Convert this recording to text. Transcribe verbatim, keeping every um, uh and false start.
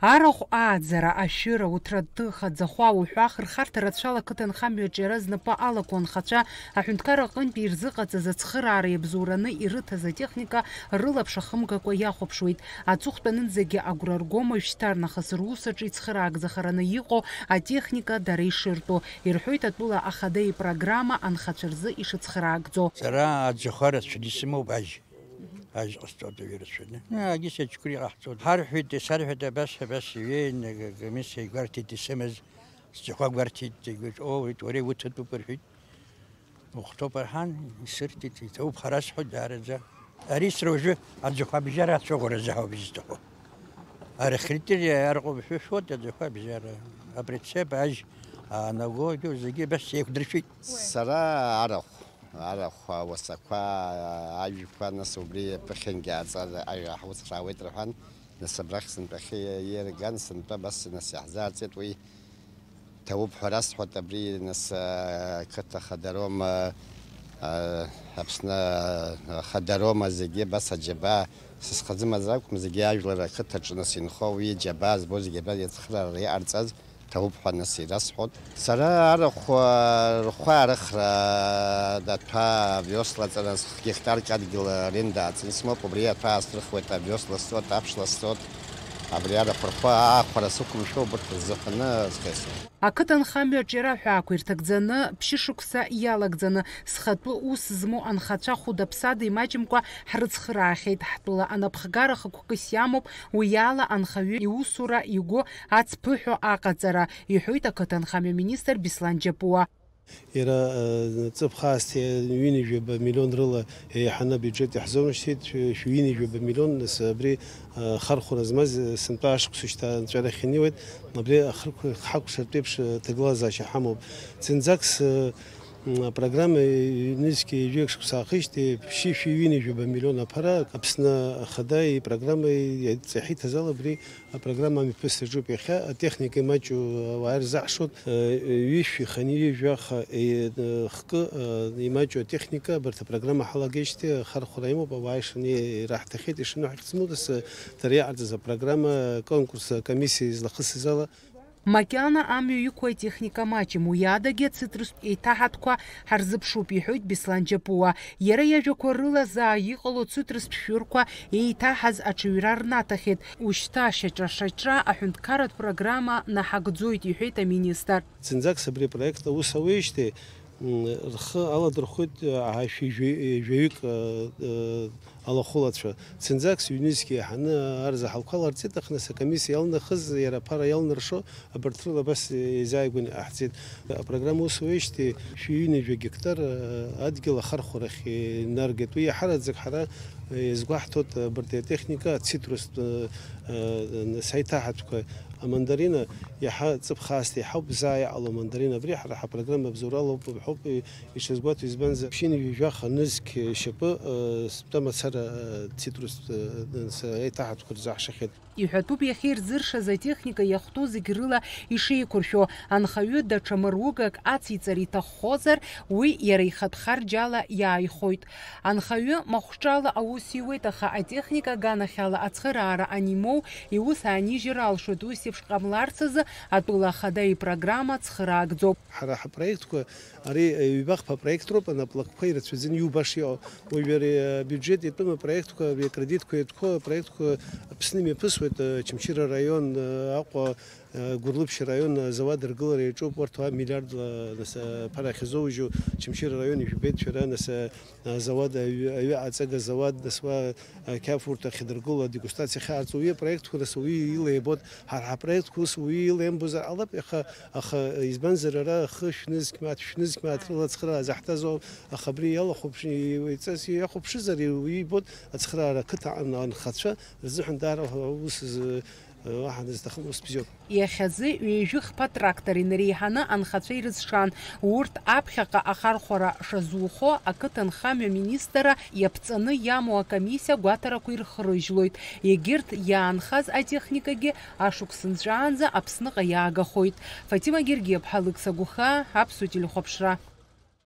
Арахә ааӡара, ашәыра, уҭра ҭыха, ӡахәа уҳәа, ахырхарҭа рацәала ақыҭанхамҩаҿ иара знапы алаку анхацәа, аҳәынҭқар аҟынтәи ирзыҟаҵаз ацхыраара иабзоураны ирыҭаз атехника рылаԥш ахымгакәа иахәаԥшуеит. Аҵыхәтәанынӡагьы агәра ргом уажәшьҭарнахыс рус аҿы ицхыраагӡахараны иҟоу атехника дара ишыртәу, ирҳәоит атәыла ахада ипрограмма анхацәа рзы ишыцхыраагӡо. Сара аӡахәа рацәаны исымоуп ажь. Ажь ҟасҵоит уажәы рацәаны. Агьыс ачкәыр иҟаҳҵоит. Ҳарҳәеит, исарҳәеит абас, абас иҩеин, комиссиа игәарҭеит исымаз, сҵәахәа гәарҭеит, игәаҿ, оо, уара иуҭатәуп рҳәеит. Ухәҭоуп рҳәан, исырҭеит, иҭоуп ҳара сҳәоит даараӡа. Ари сара уажәы аӡахәа бжьара ацәаӷәаразы ҳауп изҭаху. Архитектор иарҟәыбшәышәуеит аӡахәа бжьара. Априцеп ажь аанагогьы зегьы абас еиқәдыршәеит. Сара арахә, арахә, ауасақәа, ажәқәа, нас убри аԥыхьангьы ааҵара аҩра ҳуцхраауеит рҳәан, нас абрахь сынтәахьы иарган, сынтәа абас нас иаҳзаарҵеит уи. Ҭабуп ҳәа расҳәоит абри, нас, ақыҭа Хадарома, Аԥсны Хадарома зегьы абас аџьабаа, са схазы маӡа акәым, зегьы ажәлар ақыҭаҿы нас инхо уи џьабаа збо зегьы абра иацхыраара иҟарҵаз ҭабуп ҳәа нас ирасҳәоит. Сара арахә, рхәы аарыхра, аҭәа авиос лаҵаны геқтарк адгьыл аренда аҵаны смоуп, убри аҭәа аасрыхуеит, авиос ласҵоит, аԥш ласҵоит, абри арахә рхәы аахәара сықәымшәо убырҭ рзыҳәаны зхьысуа. Ақыҭанхамҩаҿ иара аҳәаақәа ирҭагӡаны, ԥшьышықәса иалагӡаны, зхатәы ус змоу анхацәа хәыда-ԥсада имаҷымкәа ҳрыцхраахьеит, ҳтәыла анапхгара хықәкыс иамоуп, уи ала анхаҩы иусура игәы ацԥыҳәо аҟаҵара, иҳәоит ақыҭанхамҩа министр Беслан Џьапуа. Иара, э, ҵыԥх аасҭа ҩынҩажәаба миллион рыла еиҳаны абиуџьет иаҳзоурышьҭит, шәи ҩынҩажәаба миллион, нас абри, э, хархәара змаз, э, сынтәа ашықәса шьҭа анҵәарахь инеиуеит, абри ахырқәа ҳакәшартә еиԥш, э, ҭагылазаашьа ҳамоуп. Зынӡак с-, э, м, апрограмма ҩнызқьи ҩажәеи шықәса аахижьҭеи ԥшьышәи ҩынҩажәаба миллион аԥара Аԥсны Ахада ипрограмма иҵаҳәиҭаз ала абри апрограмма амҩаԥысраҿоуп иахьа, атехника имаҷу ауаа ирзаҳшоит, ҩышәи хани ҩажәаха, хкы имаҷу атехника абарҭ апрограмма ҳалагеижьҭеи ахархәара имоуп, ауаа ишаны ираҳҭахьеит, ишану ҳахьӡымоу, дара иаҟарҵаз апрограмма, аконкурс, акомиссиа излахысыз ала. Макьана амҩа иқәу атехника маҷым, уи адагьы ацитрустә еиҭаҳатәқәа ҳарзыԥшуп, иҳәоит Беслан Џьапуа. Иара иажәақәа рыла заа иҟало ацитрустә шәырқәа еиҭаҳаз аҽаҩра рнаҭахьеит. Ушьҭа шьаҿа-шьаҿа аҳәынҭқарратә программа наҳагӡоит, иҳәеит аминистр. Зынӡак абри апроект аус ауеижьҭеи, м, рхы аладырхәит, ы, ааишәи жәаҩ-, ы, жәаҩык, ы, ы, алахәылацәа. Зынӡак ҩнызқьи еиҳаны арзаҳалқәа ларҵеит, аха нас акомиссиа иалнахыз, иара аԥара иалнаршо, абарҭ рыла абас еизааигәаны иҟаҳҵеит. Апрограмма ус ауеижьҭеи шәи ҩынҩажәа гектар, ы, адгьыл ахархәарахь инаргеит. Уи иаҳараӡак ҳара, ы, иазгәаҳҭоит, ы, абарҭ атехника, ацитрустә, ы, ы, нас аиҭаҳатәқәа, амандарина, иаҳа ҵыԥх аасҭа иаҳауп заа иҟало амандарина. Абри ҳара ҳапрограмма абзоурала ауп, ҳәоуп, ы, ишазгәаҭо, избанзар, ԥшьынҩажәаха нызқь шьапы, ы, сынтәа мацара, ы, цитрус, ы, ы, с-, аиҭаҳатәқәа рзаҳшахьеит. Иҳәатәуп иахьа ирзыршаз атехника иахәҭоу зегь рыла ишеиқәыршәо, анхаҩы даҽа мыругак ациҵар иҭаххозар, уи иара ихатә харџьала иааихоит. Анхаҩы махәҿала аус иуеит, аха атехника аганахьала ацхыраара анимоу, иус аанижьыр алшоит, ус еиԥш ҟамларц азы атәыла ахада ипрограмма цхыраагӡоуп. Ҳара ҳапроектқәа, ари ҩбахԥа апроект роуп, анаплакқәа ирацәаӡаны иубаша иҟоу. Уажәы ари абиуџьет иатәым апроектқәа, ари акредитқәа иатәқәоу апроектқәа Аԥсны имҩаԥысуеит, Очамчыра араион, Аҟәа, Гәылрыԥшь араион азауад ргылара иаҿуп, урҭ уа миллиардла, нас, аԥара ахьазоужьу Очамчыра араион ижәбеит шәара, нас, азауад, аҩы, аҩы аҵага азауад, нас уа ақьаф урҭ ахьадыргыло, адегустациа ахьаҟарҵо, уи апроектқәа, нас уи ила иабоит, ҳара ҳапроектқәа ус уи ила иамбозар ҟалап, аха, аха избанзар ара хышә нызқь мааҭ, шәнызқь мааҭ рыла ацхыраара заҳҭазоуп, аха абри иалахәаԥш-, иҵас иахәаԥшызар, уи ибоит ацхыраара ақыҭа ан-, анхацәа рзыҳәан даара ус зы, уаҳа дызҭахым ус бзиоуп. Иахьазы ҩажәи хԥа трактор инареиҳаны анхацәа ирызшан. Урҭ аԥхьаҟа ахархәара шазухо ақыҭанхамҩа министрра иаԥҵаны иамоу акомиссиа агәаҭарақәа ирхырыжьлоит. Егьырҭ иаанхаз атехникагьы ашықәс нҵәаанӡа Аԥсныҟа иаагахоит. Фатима Гергиаԥҳа, Лықьса Гәыхаа, Аԥсуа телехәаԥшра.